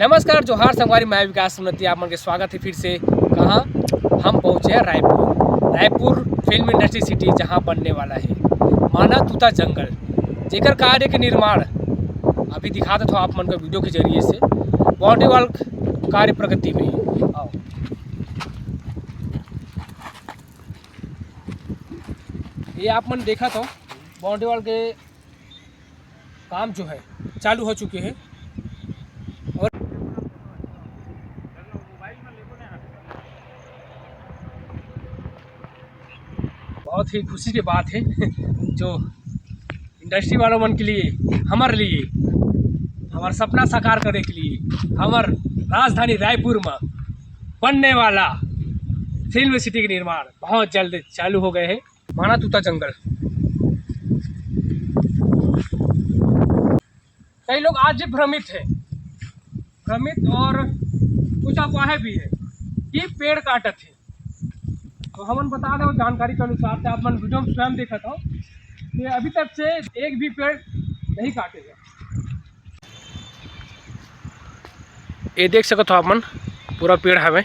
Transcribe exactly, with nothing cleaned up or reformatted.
नमस्कार, जोहार संगवारी, मैं विकास सोनती, आप मन के स्वागत है फिर से। कहाँ हम पहुँचे हैं? Raipur. Raipur film industry city, जहाँ बनने वाला है माना तूता जंगल, जेकर कार्य के निर्माण अभी दिखा देत हो आप मन के वीडियो के जरिए से। बाउंड्री वॉल कार्य प्रगति में है। आओ, ये आप मन देखत हो, बाउंड्री वॉल के काम जो है चालू हो चुके हैं। और बहुत ही खुशी के बात है जो इंडस्ट्री वालों मन के लिए, हमारे लिए, हमार सपना साकार करे के लिए, हमार राजधानी रायपुर में बनने वाला फिल्म सिटी के निर्माण बहुत जल्द चालू हो गए हैं। माना तूता जंगल। कई लोग आज भी भ्रमित है, भ्रमित और कुछ अफवाहें भी है कि पेड़ काटत है। तो हमन बता दो जानकारी के अनुसार से, आप मन वीडियो में स्वयं देखत हो कि अभी तक से एक भी पेड़ नहीं काटे गए। ये देख सकत हो आप मन, पूरा पेड़ हवे,